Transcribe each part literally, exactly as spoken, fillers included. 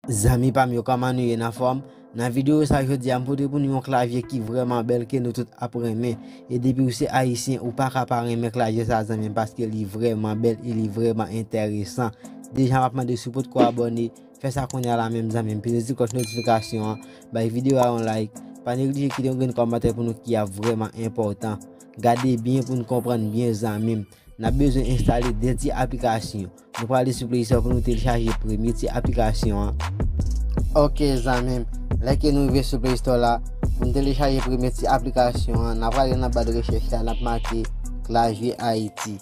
Zanmi pa m yo, kòman nou ye, nan fòm? Nan videyo sa jodi a, m pote pou nou yon klavye ki vrèman bèl, ke nou tout ap renmen. E depi w se ayisyen, ou pa ka pa renmen klavye sa, zanmi m, paske li vrèman bèl e li vrèman enteresan. Deja, m ap mande si w potko abòne, fè sa kounye a la menm, zanmi m. Peze ti klòch notifikasyon an, bay videyo a yon like, pa neglije kite yon grenn kòmantè pou nou ki ap vrèman enpòtan. Gade byen pou n konprann byen, zanmi m. N ap bezwen enstale de ti aplikasyon. Nou prale sou Play Store pou nou telechaje premye ti aplikasyon an. Ok, zanmi m, lè ke nou rive sou Play Store la, pou n telechaje premye ti aplikasyon an, n ap prale nan ba de rechèch la, n ap make Clavier Haïti.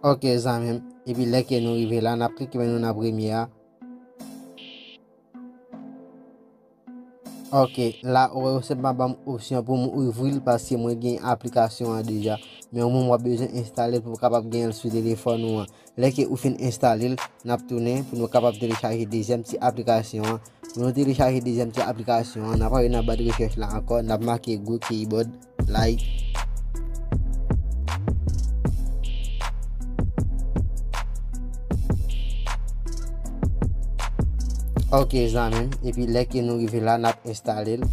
Ok, zanmi m. Epi lè ke nou rive la, n ap klike men nou nan premye a. Ok, la, ou wè, yo sèlman ban m opsyon pou m ouvri l, paske mwen gen aplikasyon an deja. Men ou menm w ap bezwen enstale l pou w kapab gen l sou telefòn ou an. Lè ke ou fin enstale l, n ap tounen pou nou kapab telechaje dezyèm ti aplikasyon an. Pou nou telechaje dezyèm ti aplikasyon an, n ap ale nan ba de rechèch la ankò, n ap make Go Keyboard Lite. Ok, zanmi m. Epi lè ke nou rive la, n ap enstale l.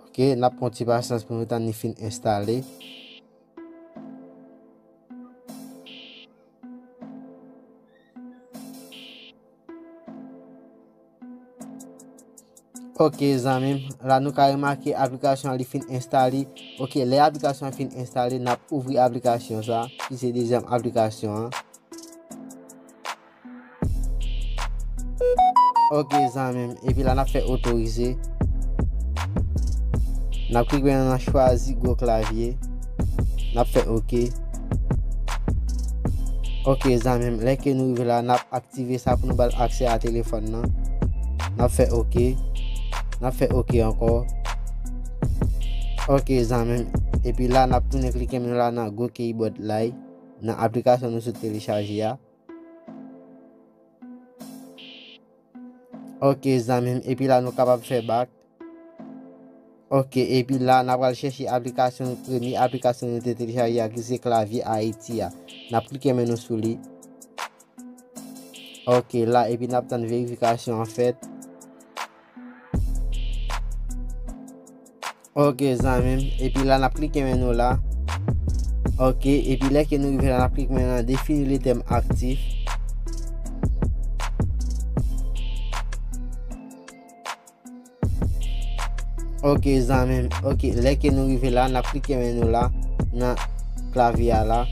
Ok, n ap pran ti pasyans pou nou tann li fin enstale. Ok, zanmi m, la nou ka remake aplikasyon an li fin enstale. Ok, lè aplikasyon an fin enstale, n ap ouvri aplikasyon sa, ki se dezyèm aplikasyon an. Ok, zanmi m, epi la n ap fè otorize. N ap klike nan chwazi gwo klavye. N ap fè ok. Ok, zanmi m, lè ke nou rive la, n ap aktive sa pou nou ba l aksè a telefòn nan. N ap fè ok. N ap fè ok ankò. Ok, zanmi m, epi la n ap tounen klike men nou la nan Go Keyboard Lite, nan aplikasyon nou sot telechaje a. Ok, zanmi m, epi la nou kapab fè back. Ok, epi la n ap pral chèche aplikasyon, premye aplikasyon nou te telechaje a, ki se Clavier Haïti a. N ap klike men nou sou li. Ok, la, epi n ap tann verifikasyon an fèt. Ok, zanmi m, epi la n ap klike men nou la. Ok, epi lè ke nou rive la, n ap klike men nan définir le thème actif. Ok, zanmi m, ok, lè ke nou rive la, n ap klike men nou la, nan klavye a la.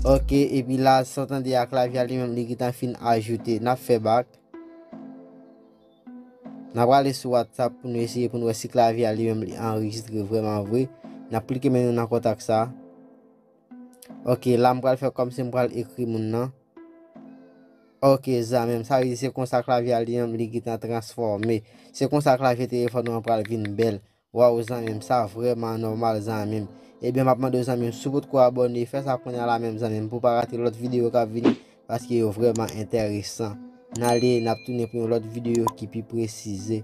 Ok, epi la, sa w tande a, klavye a li menm, li gentan fin ajoute. N ap fè back. N ap prale sou WhatsApp pou nou eseye pou nou wè si klavye a li menm li anrejistre vrèman vre. N ap klike men nou nan kontak sa. Ok, la m pral fè kòmsi m pral ekri moun nan. Ok, zanmi m, sa vle di se konsa klavye a li menm li gentan transfòme. Se konsa klavye telefòn ou an pral vin bèl. Waw, zanmi m, sa vrèman nòmal, zanmi m. Ebyen, m ap mande w, zanmi m, si w potko abòne, fè sa kounye a la menm, zanmi m, pou w pa rate lòt videyo k ap vini, paske yo vrèman enteresan. N ale, n ap tounen pou yon lòt videyo ki pi presize.